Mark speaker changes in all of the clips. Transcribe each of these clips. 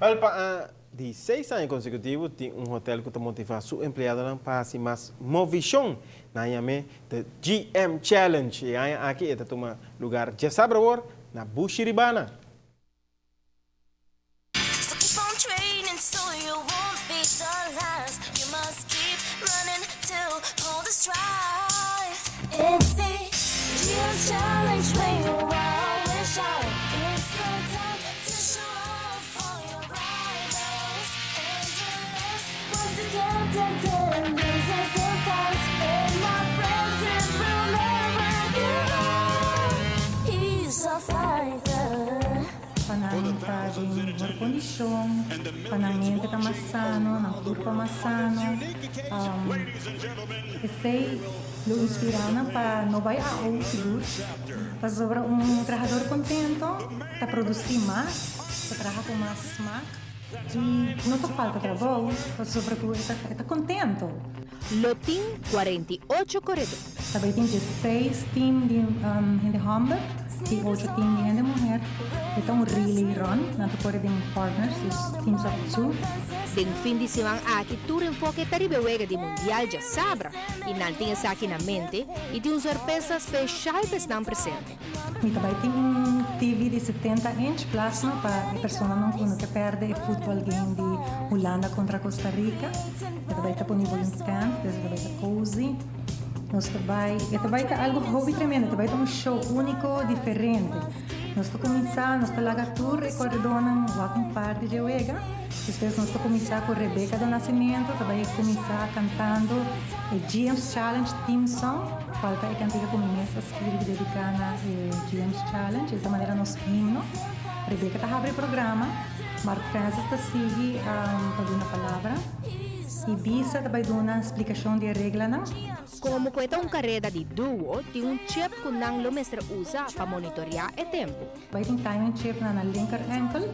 Speaker 1: Wel pa a di seis aña consecutivo tin un hotel cu ta motiva su empleadonan pa haci mas movicion. Nan yam'e The GM Challenge. E aña aki e ta tuma lugar djasabra awor na Bushiribana.
Speaker 2: Pa nan ta den mihor kondishon, pa nan mente ta mas sano, nan kurpa mas sano. Esei lo inspirá nan pa no bai AO sigur, pasobra un trahador kontento ta produsí mas, ta traha ku mas smak i no ta falta trabou pasobra ku e ta kontento.
Speaker 3: Lo tin 48 koredó.
Speaker 2: Ta bay tin 16 team di hende homber y ocho team di hende muher. E ta un relay run, nan ta kore den partners, dus teams of two.
Speaker 3: Den fin di siman aki tur enfoke ta riba e wega di Mundial djasabra y nan tin esaki na mente y tin un sorpresa special pa esnan presente.
Speaker 2: Mi ta bai tin un TV di 70 inch plasma pa e personanan ku no ke pèrdè e futbòl game di Hulanda kontra Costa Rica. E ta bai ta pone bo un tent, dus e ta bai ta cozy. Nos ta bai, e ta bai ta algu hopi tremendo, e ta bai ta un show úniko, diferente. Nos ta kuminsá, nos ta laga tur e koredónan wak un parti dje wega. Despues nos ta kuminsá ku Rebecca do Nascimento, ta bai kuminsá kantando e GM's Challenge Theme Song, kual ta e kantika ku mi mes a skirbi dediká na e GM's Challenge. E ta manera nos himno. Rebecca ta habri e programa, Mark Francis ta sigui pa duna palabra i Bisa ta bai duna splikashon di e reglanan.
Speaker 3: Komo ku e ta un kareda di duo, tin un chip ku nan lo mester usa pa monitoreá e tempu.
Speaker 2: Bai tin timing chip na nan linker enkel,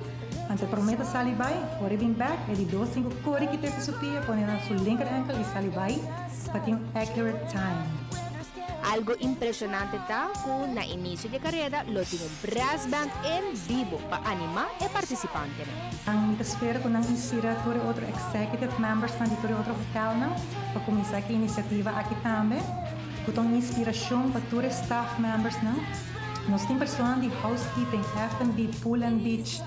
Speaker 2: anto e promé ta sali bai, ora e bin bek, e di dos tin ku kore kit'é ku su pia, pone na su linker enkel i sali bai pa tin un accurate time.
Speaker 3: Algo impresionante ta cu na inicio di e careda lo tin un brass band en bibo pa anima e participantenan.
Speaker 2: Mi ta spera cu nan inspira tur e otro executive membersnan di tur e otro hotelnan pa cuminsa cu e iniciativa aki tambe, cu ta un inspiracion pa tur e staff membersnan. Nos tin personanan di housekeeping, F&B, pool and beach.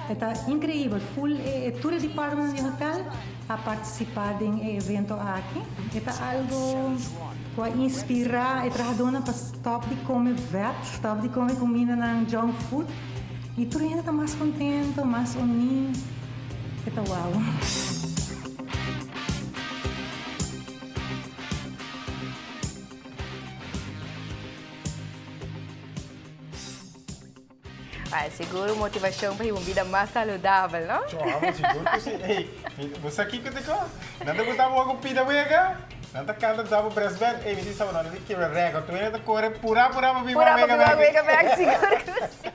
Speaker 2: E ta increibel, full e tur e departmentnan di hotel a participa den e evento aki. E ta algo cu a inspira e trahadornan pa stop di come vet, stop di come cumindanan junk food y tur hende ta mas contento, mas uni. E ta wow.
Speaker 4: Well, sigur un motivacion pa hiba un bida mas saludabel, no?
Speaker 1: Cho, amo sigur cu si. Ey, mi, bo sa kico te cos? Nan ta gusta bo cu pida wega? Nan ta canta dabo brass band. Ey, mi tin sa bo nan ta kibra record. Tu hende ta core pura pura pa bin
Speaker 4: Pura
Speaker 1: wega
Speaker 4: pa bin
Speaker 1: bek.
Speaker 4: wega bek, sigur cu si.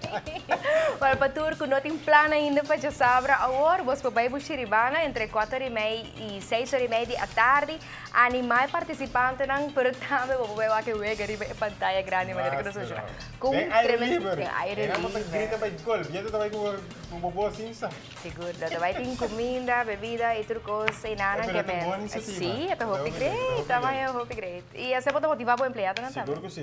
Speaker 4: Well, pa tur cu no tin plan ainda pa djasabra awor, bos por bay Bushiribana entre cuater y mei y seis ora y mei di atardi. Anima e participantenan, pero tambe bo por bay wak e wega riba e pantaya grandi manera cu nos menciona. Cu un
Speaker 1: Den aire
Speaker 4: tremendo
Speaker 1: liber.
Speaker 4: den aire
Speaker 1: Nan bo ta
Speaker 4: liber.
Speaker 1: grita bay gol. Biento ta bay cu bo bo sin sa.
Speaker 4: Sigur, lo ta bay tin cuminda, bebida y tur cos y nan
Speaker 1: Pero
Speaker 4: ke
Speaker 1: ta un
Speaker 4: men.
Speaker 1: bon iniciativa.
Speaker 4: Sí, e ta hopi great, ta bay hopi great. Y asina bo ta motiva bo empleadonan tambe.
Speaker 1: Sigur cu si.